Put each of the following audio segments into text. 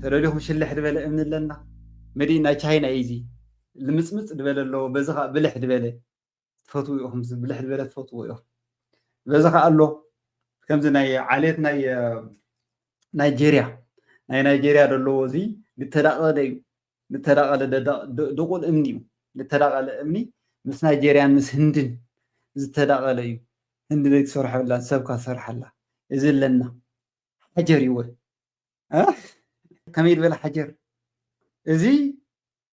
ተደሊኹም ሽልሕ ዝበለ እምኒ ኣለና። መዲእ ናይ ቻይና እዩ እዚ። ልምፅምፅ ዝበለ ኣለዎ። በዚ ከዓ ብልሕ ዝበለ ትፈትዉ ኢኹም። እዚ ብልሕ ዝበለ ትፈትዎ ኢኹም። በዚ ከዓ ኣሎ። ከምዚ ናይ ዓሌት ናይ ናይጄሪያ ናይ ናይጄሪያ ዘለዎ እዚ ልተዳቐለ እዩ። ልተዳቐለ ድቁል እምኒ እዩ። ልተዳቐለ እምኒ ምስ ናይጄርያን ምስ ህንድን ዝተዳቐለ እዩ። ህንዲ ዘይትሰርሐላን ሰብካ ትሰርሓላ። እዚ ኣለና። ሓጀር ይወ ከመይ ዝበለ ሓጀር? እዚ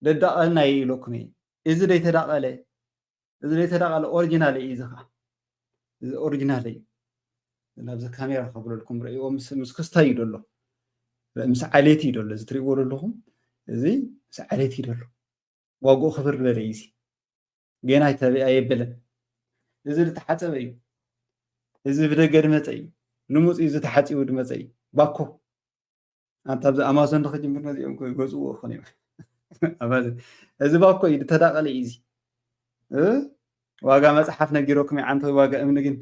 ደዳቐልና እዩ ኢለኩም እየ። እዚ ደይተዳቐለ እዚ ደይተዳቐለ ኦሪጂናል እዩ። እዚ ከዓ እዚ ኦሪጂናል እዩ። ናብዚ ካሜራ ከብለልኩም ርእይዎ ምስ ክስታይ እዩ ደሎ ምስ ዓሌት እዩ ደሎ እዚ ትርእይዎ ዘለኹም እዚ ምስ ዓሌት እዩ ደሎ። ዋግኡ ክብር ዝበለ እዩ። እዚ ጌና ኣይተበይ ኣየበለን። እዚ ዝተሓፀበ እዩ። እዚ ብደገ ድመፀ እዩ። ልሙፅ እዩ ዝተሓፂቡ ድመፀ እዩ። ባኮ ኣንታ ኣብዚ ኣማዞን ንክጅምር ነዚኦም እኮ ይገዝእዎ ይኾኑ እዮም። ኣማዞን እዚ ባኮ እዩ ዝተዳቀለ እዩ። እዚ እ? ዋጋ መፅሓፍ ነጊረኩም እዩ ዓንተ ዋጋ እምኒ ግን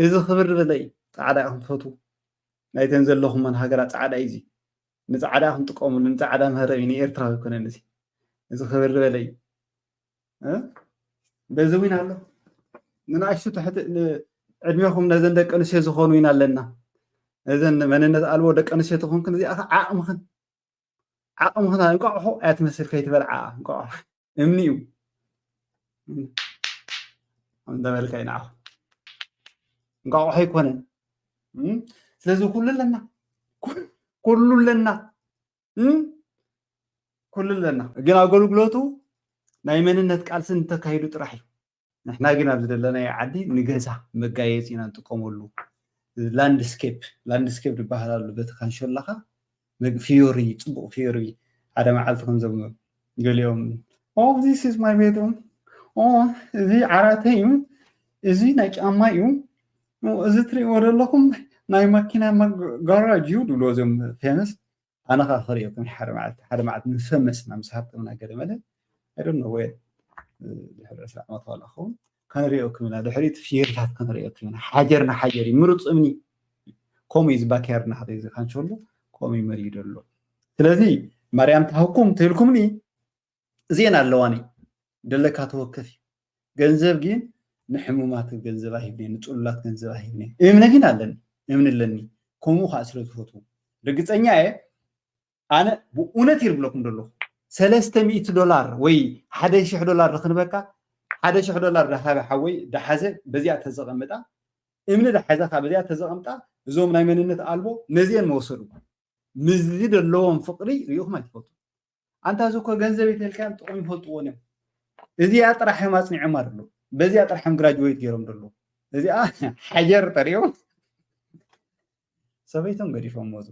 እዚ ክብር ዝበለ እዩ። ፃዕዳ ኢኹም ትፈትዉ ናይተን ዘለኹመን ሃገራት ፃዕዳ እዩ። እዚ ንፃዕዳ ኢኹም ጥቀምሉ። ንፃዕዳ መህረቢ ንኤርትራዊ ኣይኮነን እዚ። እዚ ክብር ዝበለ እዩ። በዚ ዊን ኣሎ ንንኣሽቱ ትሕቲ ዕድሜኹም ነዘን ደቂ ኣንስትዮ ዝኾኑ ዊን ኣለና። እዘን መንነት ኣልቦ ደቂ ኣንስትዮ ተኾንክን እዚኣ ዓቕምኽን ዓቕምኽን እንቋቑሖ እያ ትመስል ከይትበልዓ እንቋቑሖ እምኒ እዩ። እንዳበልካ ይንዓኹ እንቋቑሖ ኣይኮነን። ስለዚ ኩሉ ኣለና ኩሉ ኣለና ኩሉ ኣለና ግን ኣገልግሎቱ ናይ መንነት ቃልሲ እንተካይዱ ጥራሕ እዩ። ንሕና ግን ኣብዚ ዘለናዮ ዓዲ ንገዛ መጋየፂ ኢና ንጥቀመሉ። ላንድስኬፕ ላንድስኬፕ ዝበሃል ኣሎ በቲ ካንሸላኻ ፍዮሪ ፅቡቕ ፍዮሪ ሓደ መዓልቲ ከምዞም ገሊኦም this is my ቤት እዚ ዓራተይ እዩ እዚ ናይ ጫማ እዩ እዚ ትሪእዎ ዘለኹም ናይ ማኪና ጋራጅ እዩ ድብሎ እዞም ፌመስ ኣነ ከዓ ክሪኦ ከም ሓደ መዓልቲ ሓደ መዓልቲ ንፈመስና ምስ ሃብተምና ገለ መለ ኣይዶን ወይ ድሕሪ ዕስራ ዓመት ዋላ ክኸውን ከንሪኦ ክምና ድሕሪት ፍየርታት ከንሪኦ ክምና ሓጀር ንሓጀር እዩ ምሩፅ እምኒ ከምኡ እዩ ዝባክያርና ሓደ እዚ ካንሸሎ ከምኡ እዩ መሪኡ ዘሎ ስለዚ ማርያም ትሃኩም ተልኩምኒ እዚአን ኣለዋኒ ደለካ ተወከፍ እዩ ገንዘብ ግን ንሕሙማት ገንዘብ ኣይህብን ንፅሉላት ገንዘብ ኣይህብን እምነ ግን ኣለኒ እምኒ ኣለኒ ከምኡ ከዓ ስለ ዝፈትዉ ርግፀኛ እየ ኣነ ብእውነት ይርብለኩም ዘለኹ ሰለስተ ሚእቲ ዶላር ወይ ሓደ ሽሕ ዶላር ንክንበካ ሓደ ሽሕ ዶላር ዳሃበ ሓወይ ዳሓዘ በዚኣ ተዘቐምጣ እምኒ ዳሓዘ ከዓ በዚኣ ተዘቐምጣ እዞም ናይ መንነት ኣልቦ ነዚአን መወሰዱ ምዚ ዘለዎም ፍቅሪ ሪኢኹም ኣይትፈልጡ ኣንታ እዚ እኮ ገንዘብ የተልካዮም ጥቕሚ ይፈልጥዎን እዮም እዚኣ ጥራሕ እዮም ኣፅኒዖም ኣለዉ በዚኣ ጥራሕ እዮም ግራጅዌት ገይሮም ዘለዉ እዚኣ ሓጀር ተሪኦም ሰበይቶም ገዲፎም ሞቱ